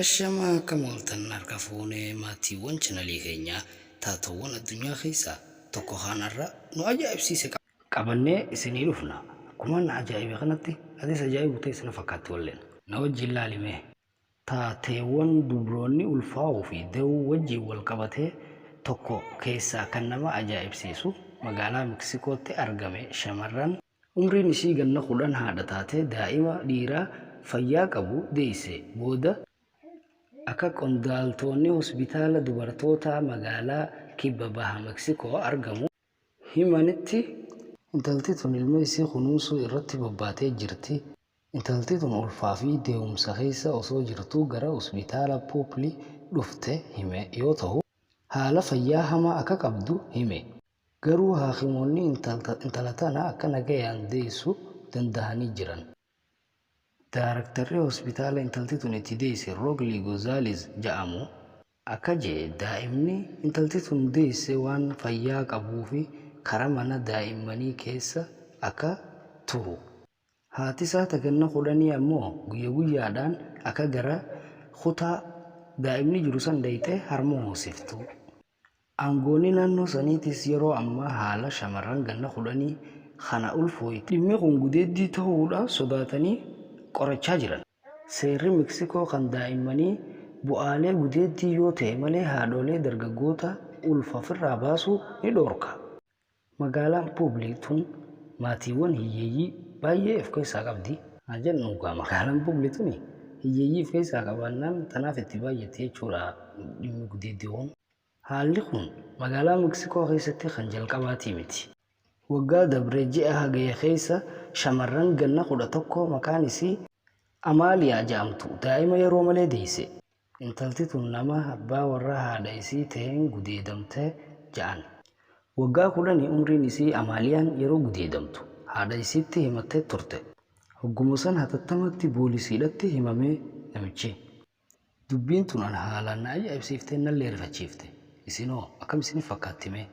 Ashamaa akkam ooltan harka fuune maatiiwwan chanalii keenyaa taatoowwan addunyaa keessaa tokko kaan har'a nu ajaa'ibsiise qabannee isinii dhufna. Akkuma na ajaa'ibe kanatti atis ajaa'ibu ta'e na fakkaatti walleen. Na wajjin laali mee. Taateewwan dubroonni ulfaa'uu fi da'uu wajjin wal qabatee tokko keessaa kan nama ajaa'ibsiisu magaalaa Meksikootti argame shamarran Umriin isii ganna 10 haadha taatee daa'ima dhiiraa fayyaa qabu deesse booda akka qondaaltoonni hospitaala dubartootaa magaalaa kibba baha Meksikoo argamu himanitti, Intalti tun ilma isii kunuunsuu irratti bobbaatee jirti. Intalti tun ulfaa fi dee'umsa keessa osoo jirtuu gara hospitaala Puupli dhufte hime yoo tahu, haala fayyaa hamaa akka qabdu hime. Garuu haakimoonni intala tana akka nagayaan deessu dandahanii jiran. Daarektarri hospitaala intalti tun itti deesse Roogli Gozaaliz ja'amu akka je'e daa'imni intalti tun deesse waan fayyaa qabuufi kara mana daa'immanii keessa akka turu. Haatisaa ta ganna kudhanii ammoo guyya guyyaadhaan akka gara kutaa daa'imni jiru san dhayxee harma hoosiftu. Aangoonni naannoo saniitis yeroo ammaa haala shamarran ganna kudhanii kana ulfooyte dhimmi kun gudeeddii tahuudha sodaatanii qorachaa jiran. Seerri Meksikoo kan daa'immanii bu'aalee gudeeddii yoo ta'e malee haadholee dargaggoota ulfa ofirraa baasuu ni dhoorka. Magaalaan Puubli tun maatiiwwan hiyyeeyyii baay'ee of keessaa qabdi. Haa jennu gaa magaalaan Puubli tuni hiyyeeyyii of keessaa qabaannaan tanaaf itti baay'atte jechuudha dhimmi gudeeddii kun. Haalli kun magaalaa Meksikoo keessatti kan jalqabaatii miti. Waggaa dabre ji'a Hagayya keessa shamarran ganna 11 maqaan isii Amaaliyaa ja'amtu daa'ima yeroo malee deesse. Intalti tun nama abbaa warra haadha isii taheen gudeedamte ja'an. Waggaa kudhani umriin isii Amaaliyaan yeroo gudeedamtu haadha isiitti himattee turte. Hogguma san hatattamatti boolisiidhatti himame namichi. Dubbiin tun ana haalaan na ajaa'ibsiiftee nallee rifachiifte. Isin hoo akkam isinif fakkaatti mee?